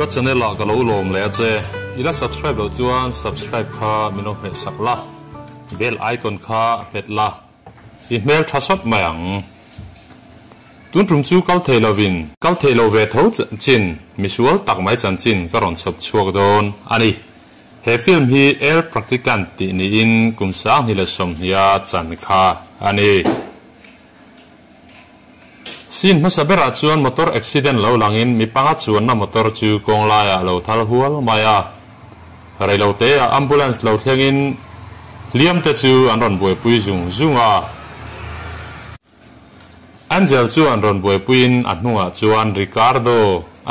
Ka channel ah ka lo lawm leh a che. I la subscribe loh chuan subscribe kha min lo hmeh sak la, bell icon kha hmet la, i hmel tha sawt mai ang. Tun tum chu kal thei lovin kal thei lo ve tho chin misual tak mai chanchin ka rawn chhawp chhuak dawn a ni. He film hi El Practicant tih niin kum 2020 a chan kha a ni. Scene hmasa berah chuan motor accident lo langin mi panga chuanna motor chu kawng laiah a lo thal hual mai a. Reiloteah ambulance lo thlengin hliamte chu an rawn buaipui zung zung a. Angel chuan rawn buaipuiin a hnungah chuan Ricardo,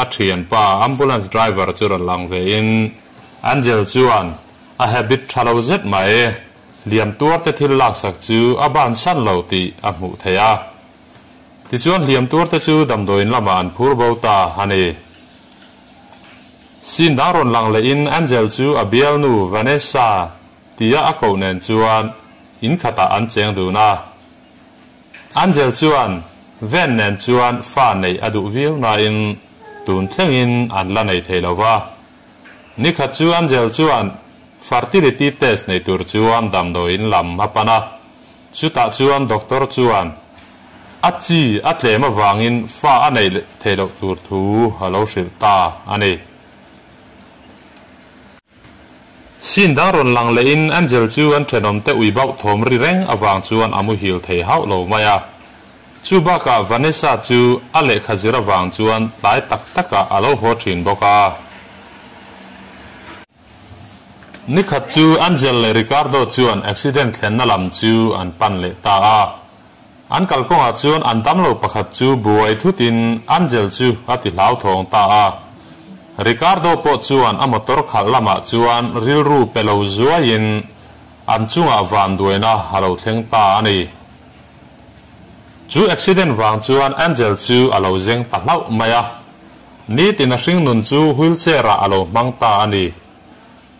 a thianpa ambulance driver chu rawn lang vein Angel chuan a habit tha lo zet mai. Hliam tuarte thil laksak chu a bansan lo tih a hmuh theih a. Tichuan hliam tuarte chu damdawiin lamah an phur bo ta a ni. Scene dang rawn lang lehin Angel chu a bialnu Vanessa tia a koh nen chuan in khatah an cheng dun a. Angel chuan Van nen chuan fa neih a duh viau nain tun thlengin an la nei thei lo va. Nikhat chu Angel chuan fertility test nei tur chuan damdawiin lam a pan a, chutah chuan doctor chuan a chi a tlem avangin fa a neih theih loh tur thu a lo hrilh ta a ni. Scene dang rawn lang lehin Angel chu an thenawmte ui bauh thawm ri reng avang chuan a muhil thei hauh lo mai a. Chu bakah Vanessa chu a lehkha zir avang chuan tlai tak takah a lo haw thin bawk a. Nikhat chu Angel leh Ricardo chuan accident thlenna lam chu an pan leh ta a. An kalkawngah chuan an damlo pakhat chu buai thutin Angel chu a ti hlauthawng ta a. Ricardo pawh chuan a motor khalh lamah chuan rilru pe lo zuaiin an chungah vanduaina a lo thleng ta a ni. Chu accident vang chuan Angel chu a lo zeng ta hlauh mai a. Nitin a hringnun chu wheelchair ah a lo hmang ta a ni.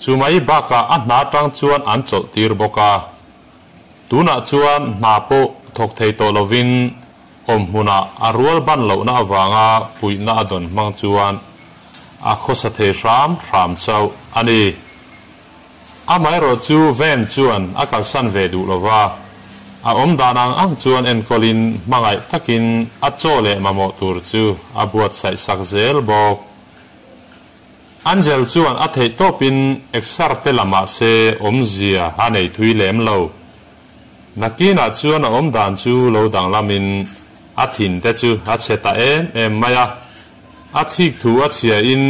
Chu mai bakah a hna tang chuan an chawlh tir bawk a. Tunah chuan hna pawh thawk thei tawh lovin awm hmunah a rual ban lohna avanga puihna a dawn hmang chuan a khawsa thei hram hram chauh a ni. Amaherawh chu Van chuan a kalsan ve duh lova, a awm dan ang ang chuan enkawlin hmangaih takin a chaw leh mamawh tur chu a buatsaih sak zel bawk. Angel chuan a theih tawpin exer te la mah se awmzia a nei thui lem lo. Nakinah chuan a awm dan chu lo danglamin a thin te chu a chhe ta em em mai a, a thik thu a chhiain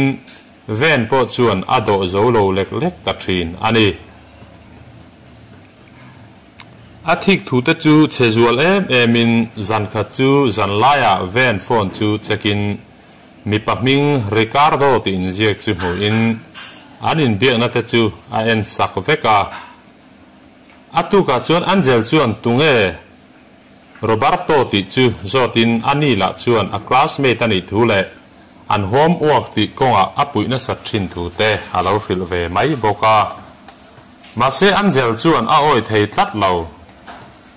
Van pawh chuan a dawh zo lo lek lek ta thin a ni. A thik thu te chu chhe zual em em in zan khat chu zan laiah Van phone chu check in mipa hming Ricardo tih inziak chu hmuh in an inbiakna te chu a en sak vek a. A tukah chuan Angel chuan tunge Roberto tih chu zawt in a ni lah chuan a classmate a nih thu leh An home work tih kawngah a puih nasat thin thu te a lo hrilh ve mai bawk a. Mahse Angel chuan a awi thei tlat lo.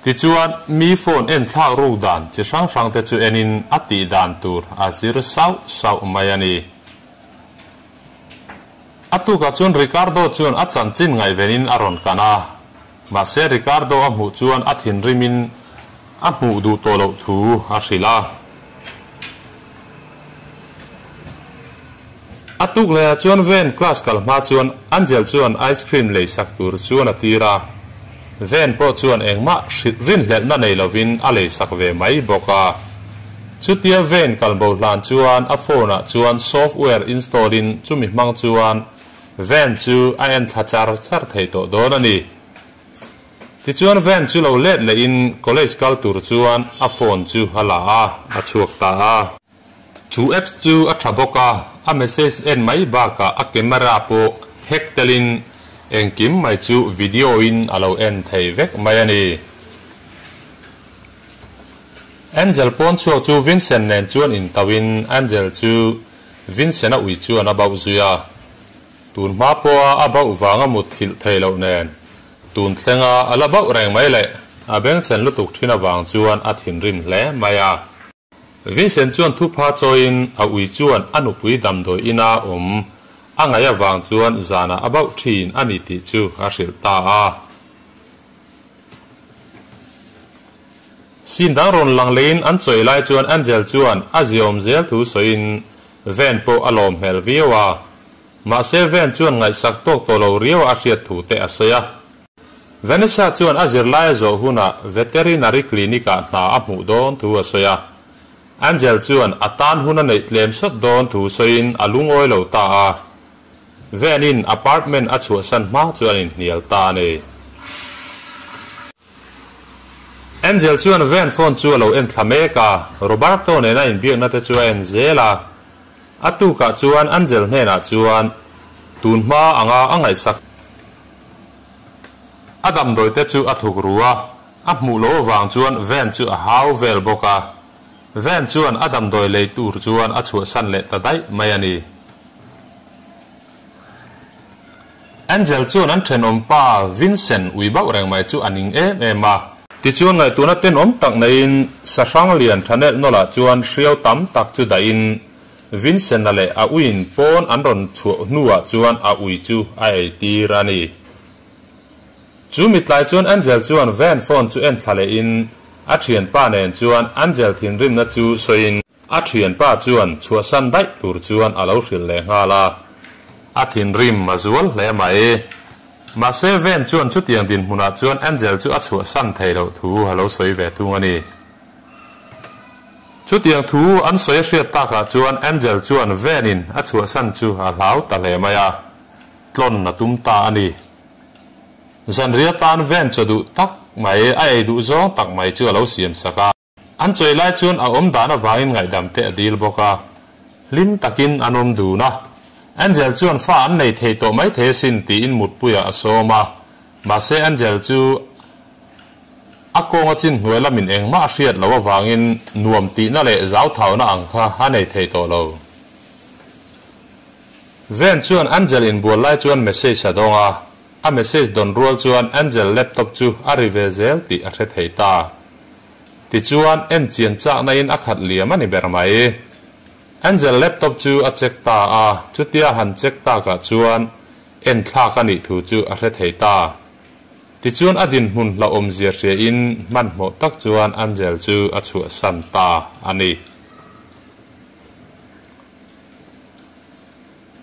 Tichuan mi phone en thlak ruk dan chi hrang hrang te chu enin a tih dan tur a zir sauh sauh mai a ni. A tukah chuan Ricardo chuan a chanchin ngaihvenin a rawn kan a. Mahse Ricardo a hmuh chuan a thinrimin a hmuh duh tawh loh thu a hrilh a. A tuk lehah chuan Van class kal hma chuan Angel chuan ice cream lei sak tur chuan a tir a. Van pawh chuan engmah hrilh rinhlelhna nei lovin a lei sak ve mai bawk a. Chutia Van kal bo hlan chuan a phone ah chuan software install in chumi hmang chuan Van chu a en thla char char thei tawh dawn a ni. Tichuan van chu lo let lehin college kal tur chuan a phone chu a la a, a chhuak ta a. Chu apps chu a tha bawk a, a message en mai bakah a camera pawh hack telin engkim mai chu video in a lo en thei vek mai a ni. Angel pawn chhuak chu Vincent nen chuan intauhin Angel chu Vincent-a ui chuan a bauh zui a. Tun hma pawha a bauh vanga mut thilh thei loh nen, tun thlenga a la bauh reng mai leh a bengchhen lutuk thin avang chuan a thinrim hle mai a. Vincent chuan thupha chawiin a ui chuan a nupui damdawi ina awm a ngaih avang chuan zanah a bauh thin a ni tih chu a hrilh ta a. Scene dang rawn lang leiin an chawi lai chuan Angel chuan a ziaawm zel thu sawiin Ven pawh a lawm hmel viau a. Mahse Ven chuan ngaihsak tawk tawh lo riau a hriat thu te a sawi a. Vanessa chuan a zirlai a zawh hunah veterinary clinic-ah hna a hmuh dawn thu a sawi a. Angel chuan a tan hun a neih tlem sawt dawn thu sawiin a lungawi lo ta a. Van-in apartment a chhuahsan hma chu an inhnial ta a ni. Angel chuan Van phone chu a lo en thla mek a, Roberto nena inbiakna te chu a en zel a. A tukah chuan Angel hnenah chuan tun hma anga a ngaihsak. A damdawi te chu a thuk ru a, a hmuh loh avang chuan Van chu a hau vel bawk a. Van chuan a damdawi lei tur chuan a chhuahsan leh ta daih mai a ni. Angel chuan an thenawm pa Vincent ui bauh reng mai chu a ning em em a. Tichuan ngaihtuahna tenawm tak neiin sahrang lian thanelh nawlah chuan hriau tam tak chu dahin Vincent-a leh a uiin pawn an rawn chhuah hnuah chuan a ui chu a eitir a ni. Chu mitlai chuan Angel chuan van phone chu en thla lehin a thianpa nen chuan Angel thinrimna chu sawiin a thianpa chuan chhuahsan daih tur chuan a lo hrilh leh nghal a. A thinrim a zual hle mai. Mahse van chuan chutiang dinhmunah chuan Angel chu a chhuahsan thei loh thu a lo sawi ve thung a ni. Chutiang thu an sawi a hriat takah chuan Angel chuan Van-in a chhuahsan chu a hlau ta hle mai a, tlawn a tum ta a ni. Zanriah tan Van chaw duh tak mai, a ei duh zawng tak mai chu a lo siam sak a. An chawi lai chuan a awm dan avangin ngaihdam te a dil bawk a, hlim takin an awm dun a. Angel chuan fa an nei thei tawh mai thei asin tiin mutpuiah a sawm a, mahse Angel chu A kawng a chin hnuai lamin engmah a hriat loh avangin nuam tihna leh zauthauna ang kha a nei thei tawh lo. Ven chuan Angel inbual lai chuan message a dawng a, a message dawn rual chuan Angel laptop chu a ri ve zel tih a hre thei ta. Tichuan en chian chakna in a khat liam a ni ber mai. Angel laptop chu a check ta a, chutia han check takah chuan en thlak a nih thu chu a hre thei ta. Tichuan a dinhmun hlauhawmzia hriain hmanhmawh tak chuan Angel chu a chhuahsan ta a ni.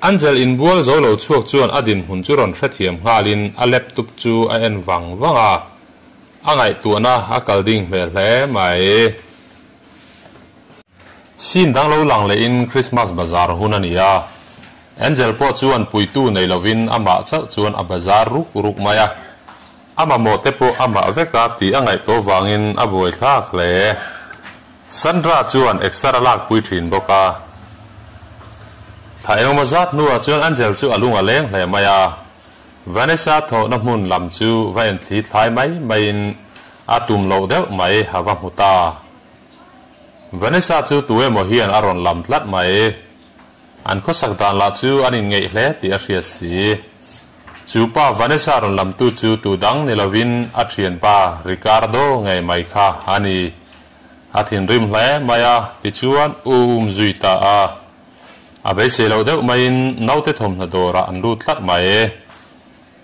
Angel inbual zo lo chhuak chuan a dinhmun chu rawn hrethiam nghalin a laptop chu a en vang vang a, a ngaihtuahna a kal ding hmel hle mai. Scene dang lo lang lehin Christmas bazar hun a ni a, Angel pawh chuan puitu nei lovin amah chauh chuan a bazar ruk ruk mai a, a mamawh te pawh amah vek a tih a ngaihtuah vangin a buaithlak hle. Sandra chuan exer a lakpui thin bawk a. Thla engemaw zat hnuah chuan Angel chu a lung a leng hle mai a, Vanessa thawhna hmun lam chu va enthli thlai mai maiin a tum loh deuh mai a va hmu ta. Vanessa chu tu emaw hian a rawn lam tlat mai. An khawsak dan lah chu an inngeih hle tih a hriat si. Chu pa Vanessa rawn lamtu chu tu dang ni lovin a thianpa Ricardo ngei mai kha a ni. A thinrim hle mai a, tichuan u um zui ta a. A beisei loh deuh maiin naute thawmhnaw dawrah an lut tlat mai.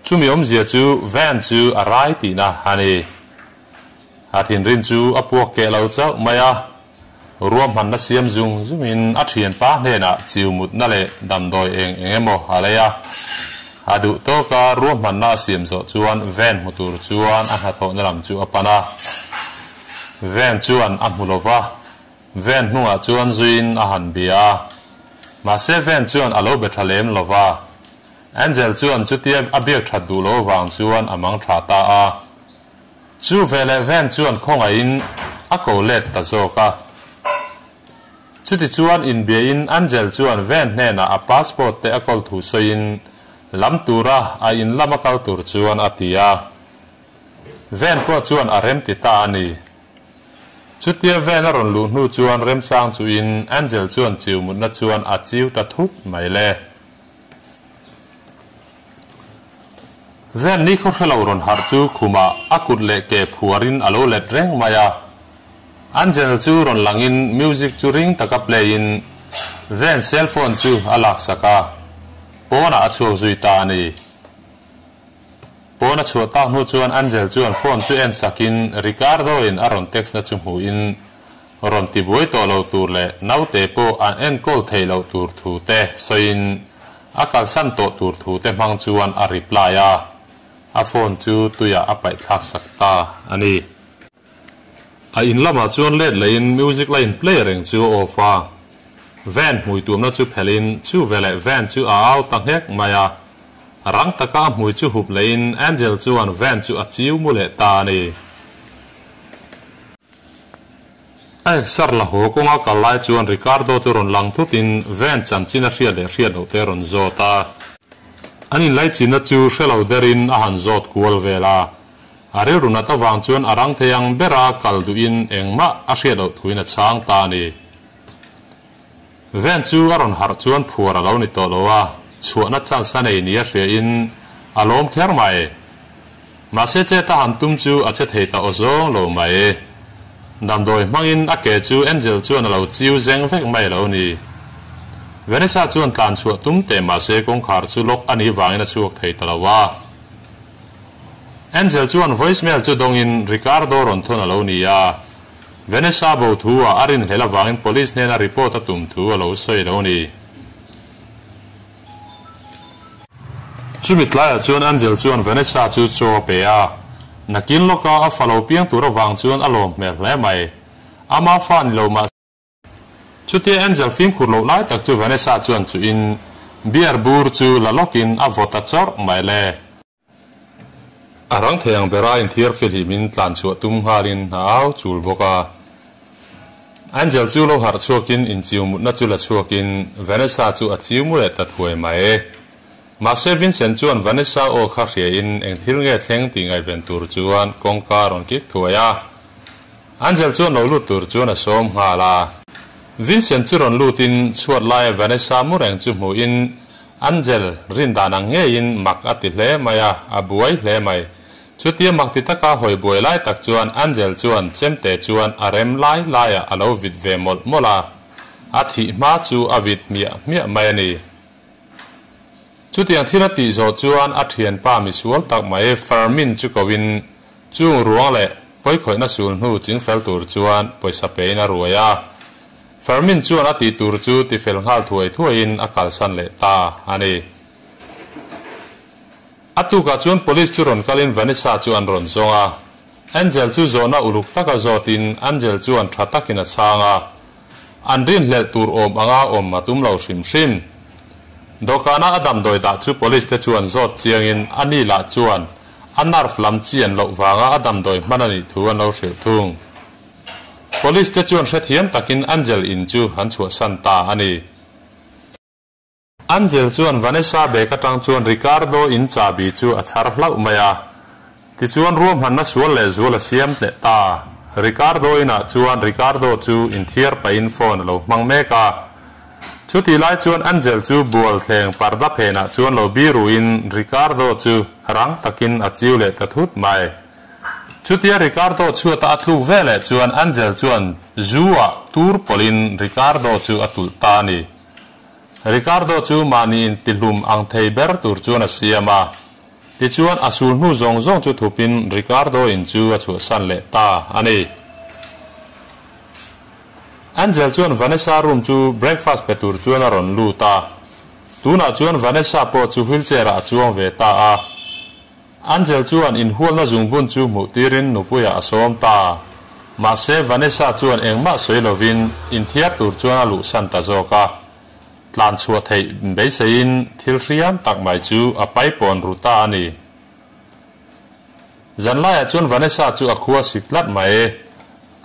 Chumi awmzia chu van chu a rai tihna a ni. A thinrim chu a puak keh lo chauh mai a, ruahmanna siam zung zungin a thianpa hnenah chiu mutna leh damdawi eng eng emaw a lei a. A duh tawka ruahmanna a siam zawh chuan van hmu tur chuan a hnathawhna lam chu a pan a. Van chuan a hmu lo va, van hnungah chuan zuiin a han bia a. Mahse van chuan a lo be tha lem lo va. Angel chuan chutia a biak that duh lo avang chuan a mang tha ta a. Chu veleh Van chuan khawngaihin a ko let ta zawk a. Chutichuan inbiain Angel chuan Van hnenah a passport te a kawl thu sawiin lam tura a in lama kal tur chuan a ti a. Van pawh chuan a remti ta a ni. Chutia Van a rawn luh hnu chuan remchang chuin Angel chuan chiu mutna chuan a chiu ta thut mai le. Ven ni khaw hrelo rawn harh chu khumah a kut leh ke phuarin a lo let reng mai a. Angel chu rawn langin music chu ring taka play in Van cell phone chu a laksak a, pawnah a chhuak zui ta a ni. Pawn a chhuah tak hnu chuan Angel chuan phone chu en sakin Ricardo in a rawn text na chu hmuhin rawn tibuai tawh lo tur leh naute pawh an enkawl theih loh tur thu te sawiin a kalsan tawh tur thu te hmang chuan a reply a, a phone chu tuiah a paih thlak sak ta a ni. A in lamah chuan let lehin music la in play reng chu a off a, van hmui tumna chu phelhin chu veleh van chu a au ta nghek mai a, rang taka a hmui chu hup lehin Angel chuan van chu a chiu mu leh ta a ni. A exer la haw kawnga kal lai chuan Ricardo chu rawn lang thutin van chanchin a hriat leh hriat loh te a rawn zawt a. An inlaichinna chu hre lo derin a han zawt kual vel a. A rilru nat avang chuan a rang thei ang bera kal duhin engmah a hriat loh thuin a chhang ta a ni. Van chu a rawn harh chuan phuar a lo ni tawh lo a, chhuahna chance a nei nia hriain a lawm kher mai. Mahse chet a han tum chu a che thei ta awzawng lo mai. Damdawi hmangin a ke chu Angel chuan a lo chiu zeng vek mai lo ni. Vanessa chuan tlan chhuah tum teh mahse kawngkhar chu lock a nih vangin a chhuak thei ta lo a. Angel chuan voice mail chu dawngin Ricardo rawn thawn a lo ni a, Vanessa bo thu ah a rinhlelh avangin police hnena report a tum thu a lo sawi lo ni. Chumi tlaiah chuan Angel chuan Vanessa chu chaw a pe a, nakin lawka a fa lo piang tur avang chuan a lawm hmel hle mai. Ama fa ni lo mah. Chutia Angel fimkhur loh lai tak chu Vanessa chuan chuhin beer bur chu la lawkin a vaw ta chawrh mai le. A rang thei ang bera inthiar fihlimin tlan chhuah tum nghalin a au chul bawk a. Angel chu lo harh chhuakin inchiu mutna chu la chhuakin Vanessa chu a chiu mu leh ta thuai mai. Mahse Vincent chuan Vanessa aw kha hriain eng thil nge thleng tih ngaihven tur chuan kawngka a rawn kik thuai a. Angel chuan lo lut tur chuan a sawm nghal a. Vincent chu rawn lutin chhuat laia Vanessa mu reng chu hmuhin Angel rin dan ang ngeiin mak a ti hle mai a, a buai hle mai. Chutia mak ti taka hawi buai lai tak chuan Angel chuan chemte chuan a rem lai laiah a lo vit ve mawlh mawlh a, a thih hma chu a vit hmiah hmiah mai a ni. Chutiang thil a tih zawh chuan a thianpa misual tak mai Fermin chu koin Chung ruang leh pawikhawihna sul hnu chingfel tur chuan pawisa pein a ruai a. Fermin chuan a tih tur chu tifel nghal thuai thuaiin a kalsan leh ta a ni. A tukah chuan police chu rawn kalin Vanessa chu an rawn zawng a. Angel chu zawhna uluk taka zawtin Angel chuan tha takin a chhang a. An rinhlelh tur awm anga awm a tum lo hrim hrim. Dawhkana a damdawi dah chu police te chuan zawt chiangin a ni lah chuan a nerve lam chian loh vanga a damdawi hman a nih thu an lo hrilh thung. Police te chuan hrethiam takin Angel in chu an chhuahsan ta a ni. Angel chuan Vanessa bag atang chuan Ricardo in chahbi chu a chhar hlauh mai a, tichuan ruahmanna sual leh zual a siam hneh ta. Ricardo inah chuan Ricardo chu inthiar pahin phone a lo hmang mek a. Chutih lai chuan Angel chu bual thleng parda phenah chuan lo biruin Ricardo chu rang takin a chiu leh ta thut mai. Chutia Ricardo chhuata a tluk veleh chuan Angel chuan zu ah tur pawlhin Ricardo chu a tulh ta a ni. Ricardo chu mahni intihlum ang thei ber tur chuan a siam a. Tichuan a sul hnu zawng zawng chu thupin Ricardo in chu a chhuahsan leh ta a ni. Angel chuan Vanessa room chu breakfast pe tur chuan a rawn lut a. Tunah chuan Vanessa pawh chu wheelchair ah a chuang ve ta a. Angel chuan inhualna zungbun chu hmuh tirin nupuiah a sawm ta. Mahse, Vanessa chuan engmah sawi lovin inthiar tur chuan a luhsan ta zawk a. Tlan chhuah theih beiseiin thil hriam tak mai chu a paipawn ru ta a ni. Zanlaiah chuan Vanessa chu a khua sik tlat mai.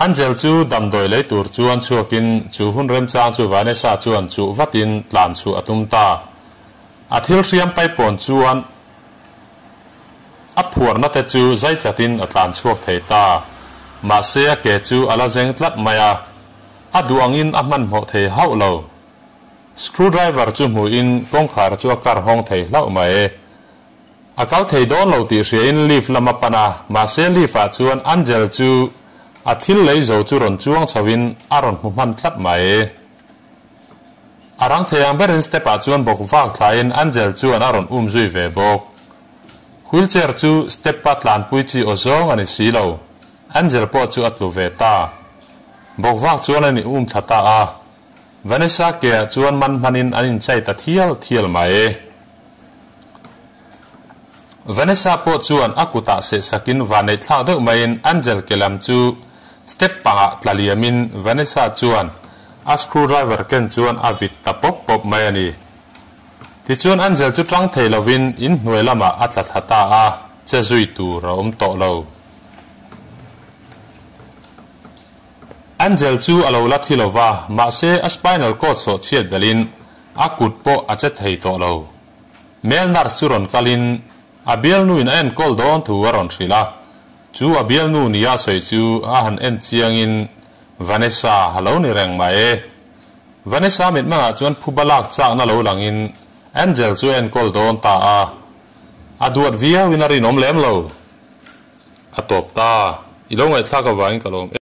Angel chu damdawi lei tur chuan chhuakin chu hun remchang chu Vanessa chuan chuh vatin tlan chhuah a tum ta. A thil hriam paipawn chuan A phuarna te chu zai chatin a tlan chhuak thei ta. Mahse a ke chu a la zeng tlat mai a, a duh angin a hmanhmawh thei hauh lo. Screwdriver chu hmuhin kawngkhar chu a kar hawng thei hlauh mai. A kal thei dawn lo tih hriain lift lam a pan a, mahse lift ah chuan Angel chu A thil lei zo chu rawn chuang chho in a rawn hmu hman tlat mai. A rang thei ang berin step ah chuan bawk vak thlaiin Angel chuan a rawn um zui ve bawk. Wheelchair chu step a tlanpui chi aw zawng a ni si lo. Angel pawh chu a tlu ve ta. Bawk vak chuan an in um thla ta a. Vanessa ke ah chuan man hmanin an inchai ta thial thial mai. Vanessa pawh chuan a kutah sehsakin vanneih thlak deuh maiin Angel ke lam chu step pangah tla liamin Vanessa chuan a screwdriver ken chuan a vit ta pawp pawp mai a ni. Tichuan Angel chu tang thei lovin inhnuai lamah a tla thla ta a, che zui tur a awm tawh lo. Angel chu a lo la thi lova, mahse a spinal cord sawh chhiat belhin a kut pawh a che thei tawh lo. Male nurse chu rawn kalin a bialnuin a enkawl dawn thu a rawn hrilh a, chu a bialnu nia sawi chu a han en chiangin Vanessa a lo ni reng mai. Vanessa mitmangah chuan phuba lak chakna lo langin Angel chu a enkawl dawn ta a, a duat viauin a rinawm lem lo. A tawp ta, i lo ngaihthlak avangin ka lawm em.